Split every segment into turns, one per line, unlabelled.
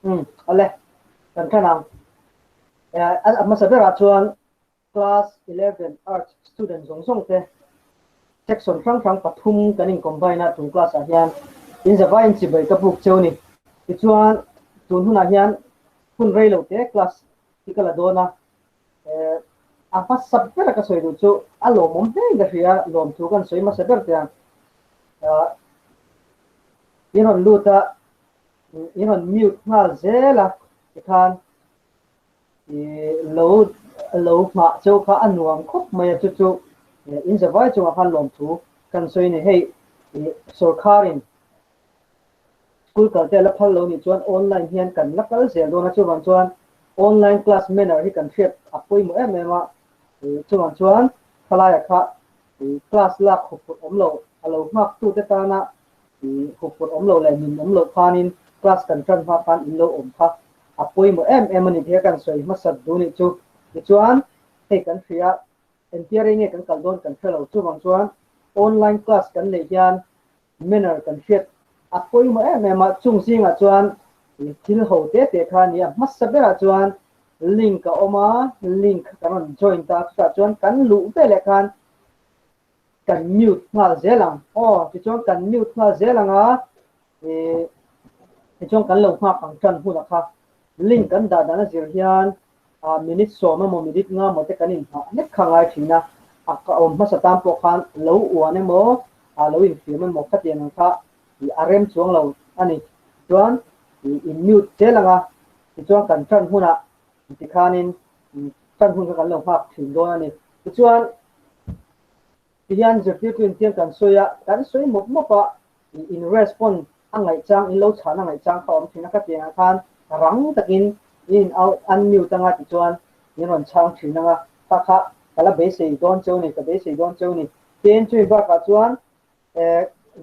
Um awle kan than ang. A hmasa berah chuan Class 11 Arts student zawng zawng te section hrang hrang pathum kan in combine a, chung class ah hian in zavai in chibai ka buk cheu ni. Tichuan tun hunah hian hun rei lo te class hi ka la dawn a, a hmasa ber ka sawi duh chu a lawmawm hle in ka hria, lawmthu kan sawi hmasa ber te ang. In rawn lut a, in rawn mute nghal zel a, tikhan Lo lo nghah cheu kha a nuam khawp mai a, chu chu in zavai chungah khan lawmthu kan sawi a ni. Hei sawrkharin school kal te a la phal lo nih chuan online hian kan la kal zel dawn a, chuvang chuan online class manner hi kan hriat a pawimawh em em a, chuvang chuan khalaia kha class lak huphurh awm lo a lo nghaktute tana huphurh awm lo leh nun awm loh khanin class kan tan hma khan in lo awm kha a pawimawh em em a ni tih kan sawi hmasat duh nih chu. Tichuan hei kan hria entir eng nge kan kal dawn kan hre lo chuvang chuan online class kan neih hian manner kan hriat a pawimawh em em a, chung zingah chuan thil ho te te kha a ni a, hmasa berah chuan link a awm a, link kan rawn join ta chutah chuan kan luh veleh khan kan mute nghal zel ang aw tichuan kan mute nghal zel ang a ih tichuan kan lo nghak ang tan hunah kha link kan dah dan a zir hian ah minute sawm emaw minute nga emaw te kan inhah hlek kha ngai thin a a ka awm hmasa tan pawh khan lo uan emaw ah lo infiam emaw khatiang ang kha ih a rem chuang lo a ni chuan ih in mute zel ang a tichuan kan tan hunah tikhanin tan hun kha kan lo nghak thin dawn a ni tichuan Tihian zirtirtu in tiang kan sawi a, kan sawi mawp mawp a, in respond a ngaihchang, in lo chhan a ngaihchang kha awm thin a, ka tiangah khan rang takin in in out unmute anga tichuan in rawn chhang thin anga, kha kha ka la beisei dawn cheu ni, ka beisei dawn cheu ni. Tin, chumi bakah chuan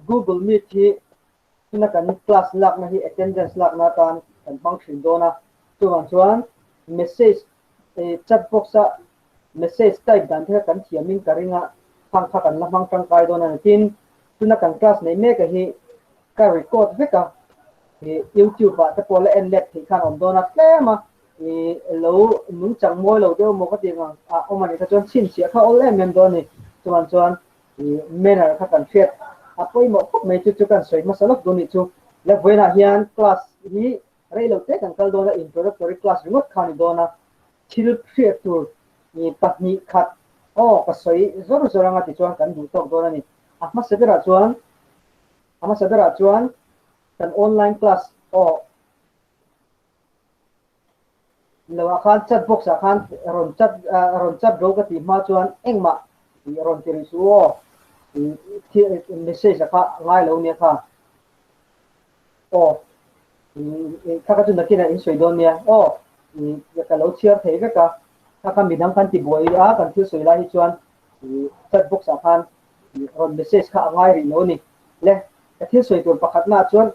Google Meet hi tuna kan class lakna hi attendance lakna atan kan hmang thin dawn a, chuvang chuan message chat box a message type dan te kha kan thiam in ka ring a, khang kha kan la hmang tangkai dawn a ni. Tin, tuna kan class neih mek a hi ka record vek a, YouTube ah te pawh la en let theih khan a awm dawn a, tlem a lo nungchang mawi lo deuh maw ka tih ang a awm a nih kha chuan chhinchhiah kha awl em em dawn a ni. Chuvang chuan manner kha kan hriat a pawimawh khawp mai chu chu kan sawi hmasa lawk dawn nih chu. Le vawiinah hian class hi rei lo te kan kal dawn a, introductory class ringawt kha a ni dawn a, thil hriat tur pahnih khat aw ka sawi zawr zawr anga tichuan kan duh tawk dawn a ni. A hmasa berah chuan a hmasa berah chuan kan online class aw Lo ah khan chat box ah khan rawn chat rawn chat ro ka tih hma chuan engmah rawn ti rih suh aw message a kha ngai lo nia kha aw kha kha chu nakinah in sawi dawn nia aw ka lo chhiar thei vek a kha kha midang kan ti buai a kan thil sawi lai hi chuan chat box ah khan rawn message kha a ngai rih lo a ni le ka thil sawi tur pakhatna ah chuan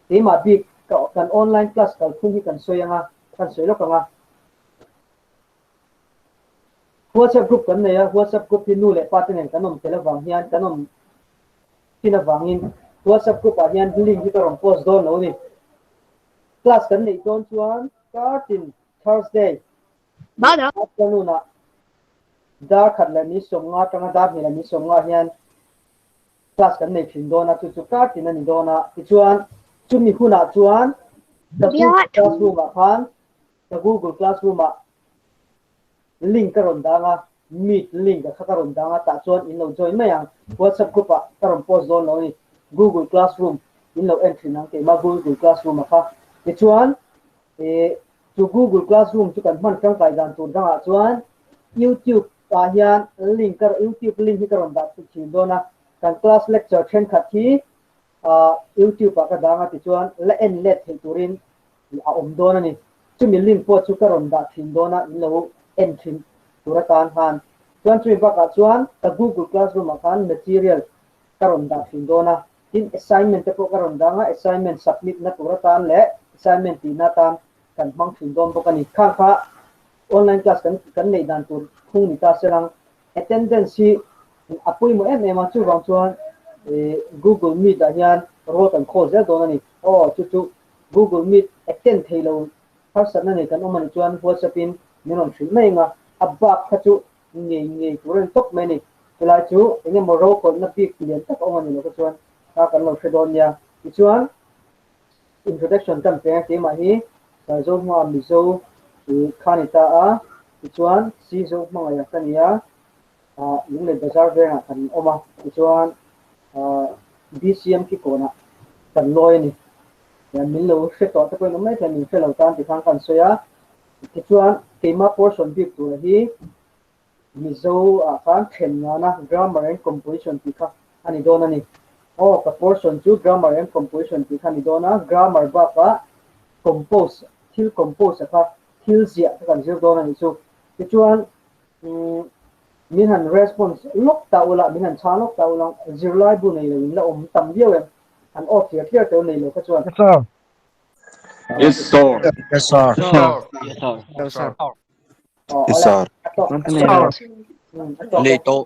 Keimah bik ka kan online class kalphung hi kan sawi anga, kan sawi lawk anga. WhatsApp group kan nei a, WhatsApp group hi nu leh pa te nen kan awm tel avang hian kan awm thin avangin WhatsApp group ah hian link hi ka rawn post dawn lo a ni. Class kan neih dawn chuan kartin Thursday afternoon ah dar khat leh ni sawmnga atanga dar hnih leh ni sawmnga hian class kan nei thin dawn a, chu chu kar tin a ni dawn a, tichuan chumi hunah chuan ka Google Classroom ah khan ka Google Classroom ah link ka rawn dang a, meet link a kha ka rawn dang a, tah chuan in lo join mai ang, WhatsApp group ah ka rawn post dawn lo a ni, Google Classroom in lo en thin ang keimah Google Classroom a kha, tichuan ih chu Google Classroom chu kan hman tangkai dan tur dangah chuan YouTube ah hian link ka YouTube link hi ka rawn dah thut thin dawn a, kan class lecture thenkhat hi ah YouTube ah ka dang a tichuan la en let theih turin a awm dawn a ni. Chumi link pawh chu ka rawn dah thin dawn a, in lo en thin tur atan khan. Chuan chumi bakah chuan ka Google Classroom ah khan material ka rawn dah thin dawn a, tin assignment te pawh ka rawn dang a, assignment submit na tur atan leh assignment tihna atan kan hmang thin dawn bawk a ni. Khang kha Online class kan kan neih dan tur phung ni ta se lang. Attendance hi a pawimawh em em a, chuvang chuan Google Meet ah hian roll kan call zel dawn a ni. Aw chu chu Google Meet attend thei lo harsatna nei kan awm a nih chuan WhatsApp in min rawn hrilh mai ang a, a bak kha chu ngei ngei tur a ni tawp mai a ni. Chulai chu eng emaw rokawlhna bik lian tak a awm a nih loh kha chuan kha kan lo hre dawn nia. Tichuan introduction kan peng a keimah hi Saizawhma Mizo kha ni ta a, tichuan Sizo hmangaih ka ni a, Lunglei Bazar vengah kan awm a, tichuan BCM khi kawnah kan lawi a ni. Min lo hre tawh te pawhin awm mai thei a, min hre lo tan tikhan kan sawi a. Tichuan keimah portion bik tura hi Mizo ah khan then nana Grammar and Composition tih kha a ni dawn a ni. Aw, ka portion chu Grammar and Composition tih kha a ni dawn a, Grammar bakah Compose, thil compose a kha thil ziah kha kan zir dawn a nih chu. Tichuan min han response lawk ta ula, min han chhang lawk ta ula, zirlai bu nei lo in la awm tam viau em? Han aw clear clear teuh nei lo kha chuan.
Yes sir.
Yes sir.
Yes sir.
Yes sir.
Yes sir.
Yes sir.
Nei tawh.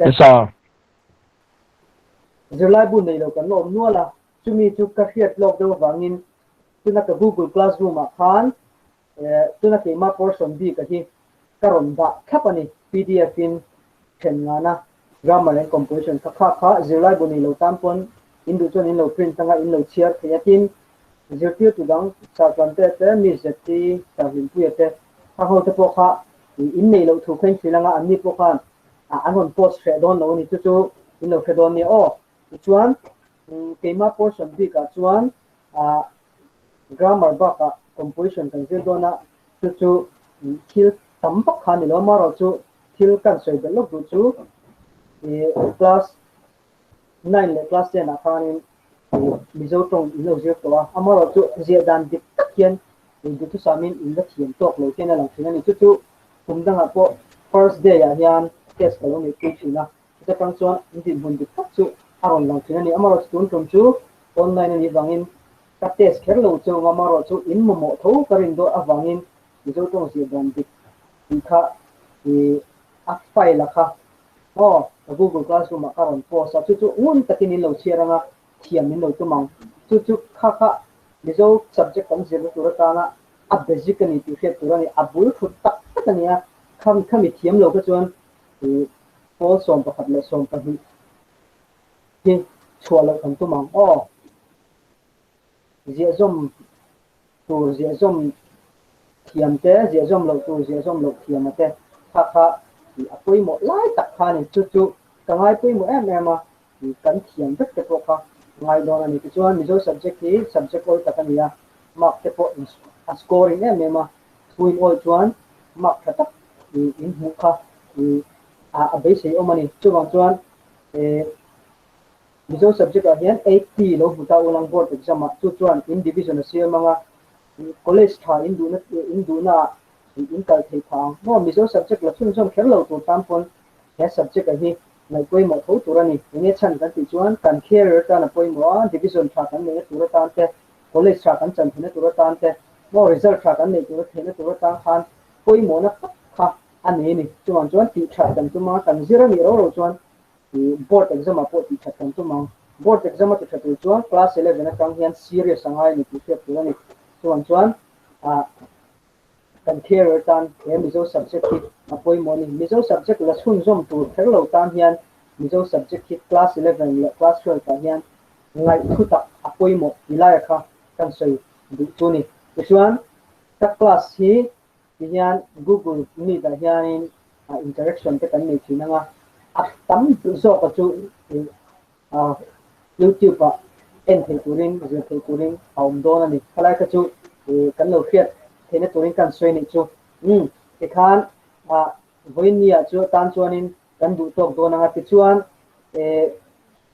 Yes sir.
Zirlai bu nei lo kan la awm nual a, chumi chu ka hriat lawk deuh avangin tuna ka Google Classroom ah khan tuna keimah portion bik a hi ka rawn dah thlap a ni, pdf in then ngana grammar and composition kha kha kha zirlai bu nei lo tan pawn in duh chuan in lo print anga in lo chhiar thei a, tin zirtirtu dang Sartlante te, Miss Zeti, Sarhlimpuia te kha ho te pawh kha in nei loh thu kha in hrilh anga anni pawh khan an rawn post hreh dawn lo a ni, chu chu in lo hre dawn nia aw. Tichuan keimah portion bikah chuan Grammar bakah composition kan zir dawn a, chu chu thil tam vak kha a ni lo. Amaherawh chu thil kan sawi belh lawk duh chu class 9 leh class 10 ah khanin Mizo tawng in lo zir tawh a, amaherawh chu ziah dan dik tak hian duhthusamin in la thiam tawk lo hian a lang thin a ni. Chu chu kum dangah pawh first day ah hian test ka lo neihpui thin a, chuta tang chuan in dinhmun dik tak chu a rawn lang thin a ni. Amaherawh chu tun tum chu online a nih vangin Ka test kher lo chu Ngamarawh chu in mamawh tho ka rin dawt avangin Mizo tawng zir dan dik tih kha i a file a kha aw ka Google Classroom ah ka rawn post a, chu chu ngun takin in lo chhiar anga thiam min lo tum ang. Chu chu kha kha Mizo subject kan zirna tur atana a basic a ni tih hriat tur a ni, a bul thut tak tak a ni a, khami khami thiam lo kha chuan i pawl 11 leh 12 hi chhuah loh kan tum ang aw. Ziahzawm tur ziahzawm thiam te, ziahzawm loh tur ziahzawm loh thiam a te kha kha a pawimawh lai tak kha a ni. Chu chu ka ngai pawimawh em em a, kan thiam vek te pawh kha ngai dawn a ni. Tichuan Mizo subject hi subject awl tak a ni a, mark te pawh a scoring em em a, thu in awl chuan mark tha tak in hmuh kha a beisei awm a ni. Chuvang chuan Mizo subject ah hian 80 lo hmu ta ulang board exam ah chu chuan in division a siam anga college tha in duhna in duhna ah in kal thei phah ang maw Mizo subject la chhunzawm kher lo tur tan pawn he subject a hi ngaih pawimawh tho tur a ni. Enge chhan kan tih chuan kan career tan a pawimawh a, division tha kan neihna tur atan te, college tha kan chan theihna tur atan te, maw result tha kan neih tur theihna tur atan khan pawimawhna tak kha a nei a ni. Chuvang chuan tih that kan tum a, kan zir a nih ro ro chuan I board exam ah pawh tih that kan tum ang. Board exam a ti tha tur chuan class 11 atang hian serious a ngai a ni tih hriat tur a ni. Chuvang chuan ah kan career tan he Mizo subject hi a pawimawh a ni. Mizo subject la chhunzawm tur kher lo tan hian Mizo subject hi class 11 leh class 12 ah hian ngaih thu tak a pawimawh ti laia kha kan sawi duh chu a ni. Tichuan ka class hi Tihian Google Meet ah hianin interaction te kan nei thin anga, a tam zawka chu YouTube ah en theih turin, zir theih turin a awm dawn a ni. Khalai kha chu kan lo hriat theihna turin kan sawi anih chu. Umm tikhan vawiin ni ah chu tan chuanin kan duh tawk dawn anga tichuan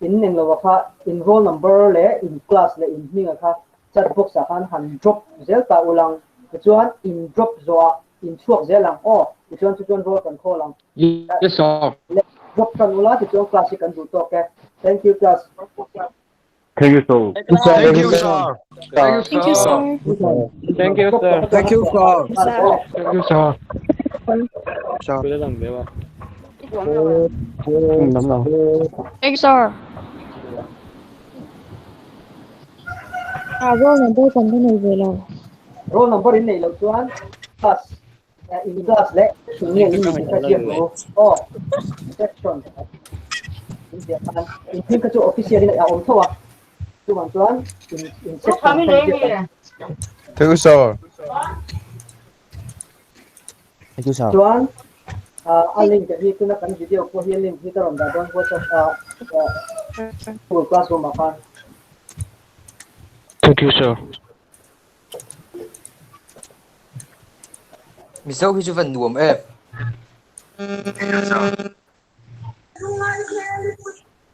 in englo ah kha in roll number leh in class leh in hming ah kha chat box ah khan han drop zel ta ulang tichuan in drop zawh ah in chhuak zel ang aw tichuan chu chuan roll kan khawl ang.
Yes sir.
Drop tan ula tichuan class hi kan duh tawk e. Thank you class.
Thank you sir.
Thank you sir.
Thank you sir.
Thank you sir.
Thank you sir.
Thank you sir.
Sir.
Thank you sir. A roll number kan la nei ve lo.
Roll number in neih loh chuan class in class leh section nge in nih ka hriat ru. Aw section in ziah khan in hming kha chu official in a awm tho a. Chuvang chuan in in section kha in ziak ang.
Thank you sir.
Thank you sir.
Chuan a link hi tuna kan video pawh hi a link hi ka rawn dah dawn WhatsApp ah Google Classroom ah khan.
Thank you sir.
Mizo hi chu van nuam em.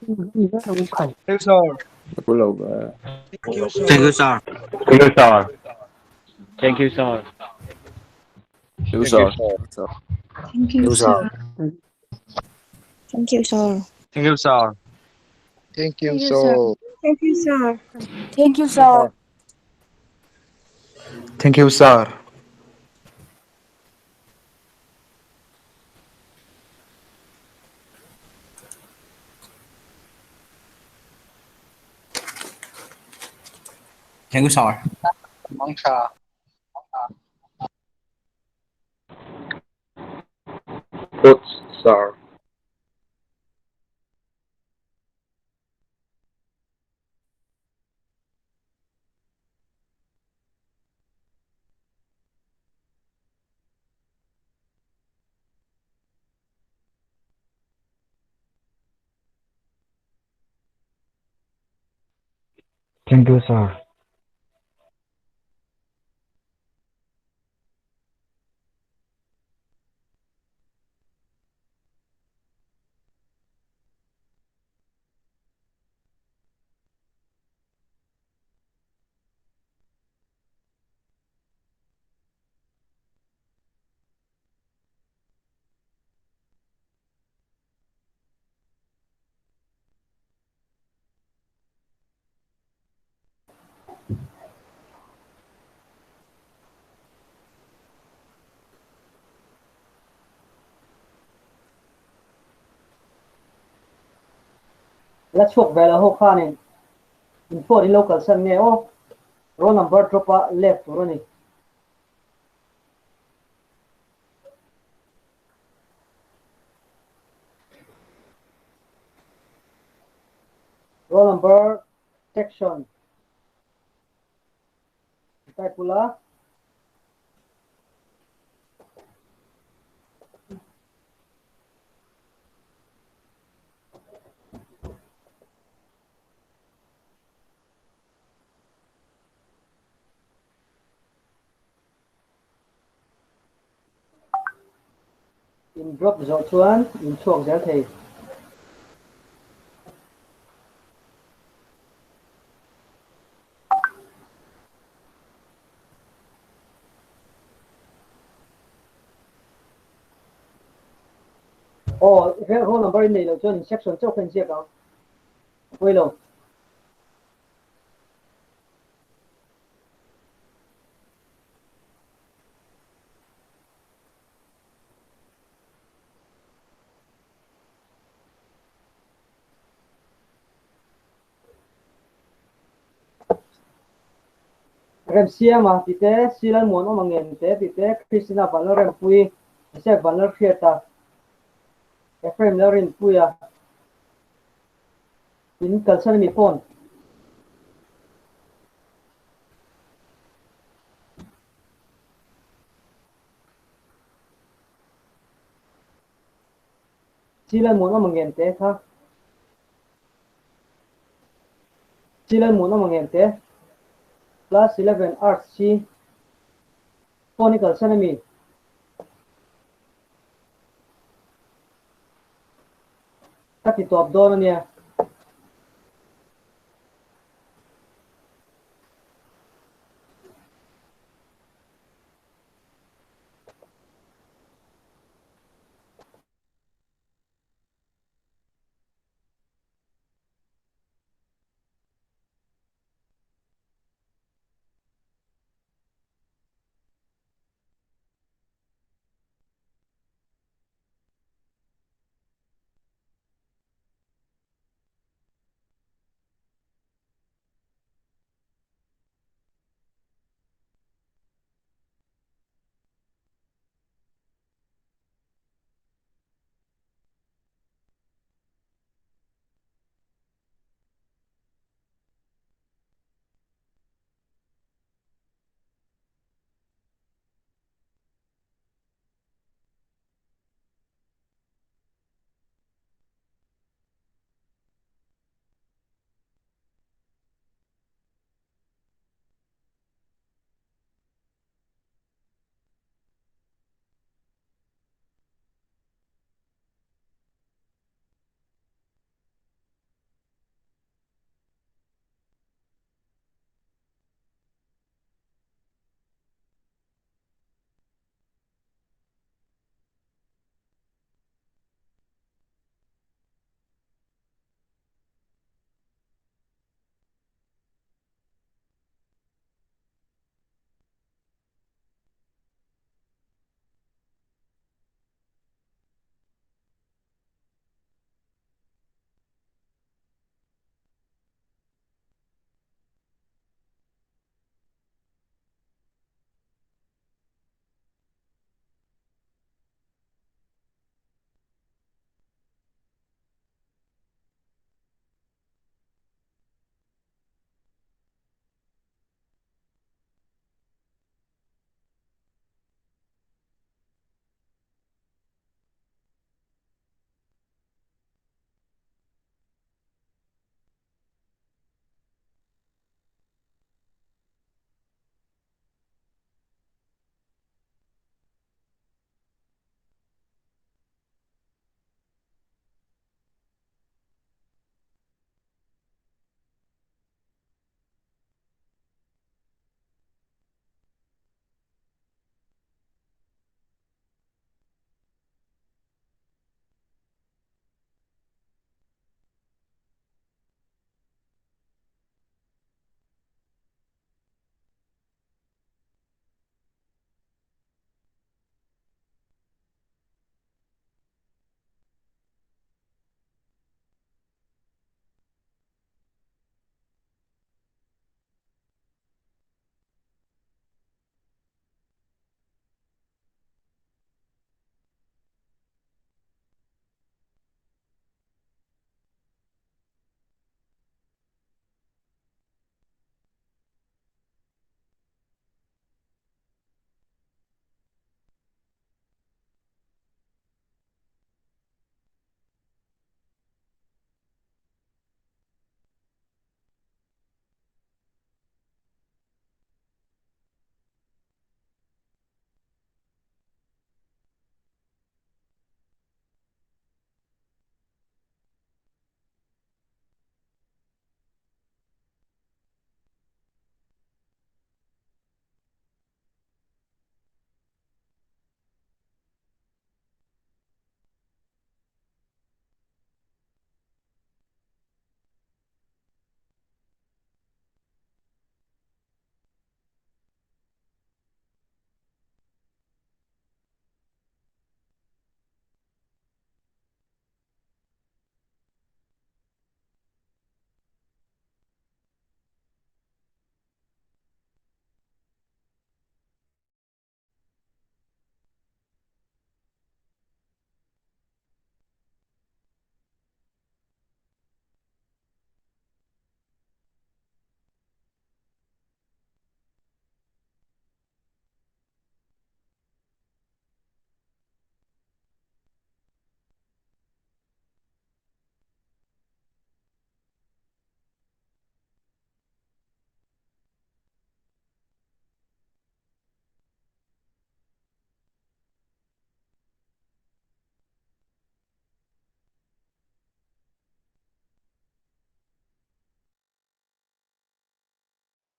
Thank you sir.
Thank you sir.
Thank you sir.
Thank you sir.
Thank you sir.
Thank you sir. Thank you sir.
Thank you sir.
Thank you sir.
Thank you sir. Thank you sir.
Thank you sir.
Thank you sir.
Mangtha.
Good sir.
Thank you sir.
La chhuak ve lo ho khanin in phone in lo kalsan nge aw roll number drop a left tur a ni. Roll number section type ula in drop zawh chuan in chhuak zel thei. Aw roll number in nei loh chuan in section chauh kha in ziak ang. Pawi lo. Remsiama tih te, Silalmuan awm angem te tih te, Christina Vanlalrempuii, Joseph Vanlalhriata, Ephraim Lalrinpuia in kalsan a mi phone. Silalmuan awm angem te kha. Silalmuan awm angem te. Class 11 Arts hi phone i kalsan a mi. Ka ti tawp dawn a nia.